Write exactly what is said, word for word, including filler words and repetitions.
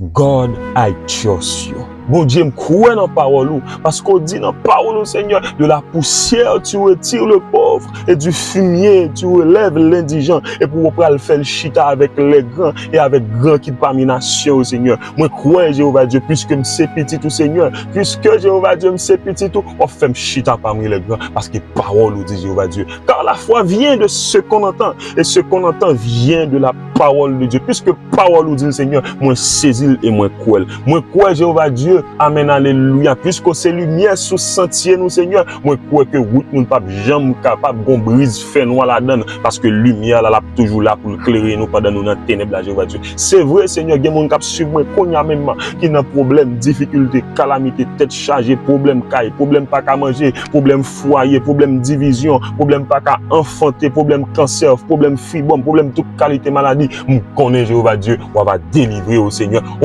God, I trust you. Bondye, m kwè nan pawòl ou, paske w di nan pawòl ou, Senyè, de la poussière tu retires le pauvre, et du fumier tu relèves l'indigent, epi w pral fè l chita avèk lègran e avèk gran ki pami nasyon yo, Senyè. Mwen kwè, Jewova Dye, piske m se pitit ou, Senyè, piske, Jewova Dye, m se pitit ou, w ap fè m chita pami lègran, paske pawòl ou di, Jewova Dye, car la foi vient de ce qu'on entend, et ce qu'on entend vient de la parole de Dieu. Piske pawòl ou di l, Senyè, mwen sezi l e mwen kwè l. Mwen kwè, Jewova Dye, amèn, alelouya. Piske w se limyè sou santye nou, Senyè, mwen kwè ke wout nou p ap janm kapab gon briz fènwa ladan l, paske limyè la, l ap toujou la pou l klere nou pandan nou nan tenèb la, Jewova Dye. Se vre, Senyè, gen moun k ap swiv mwen kounye a menm, ki nan pwoblèm, difikilte, kalamite, tèt chaje, pwoblèm kay, pwoblèm pa ka manje, pwoblèm fwaye, pwoblèm divizyon, pwoblèm pa ka anfante, pwoblèm kansè, pwoblèm fibwòm, pwoblèm tout kalite maladi. M konnen, Jewova Dye, w ap delivre yo, Senyè. O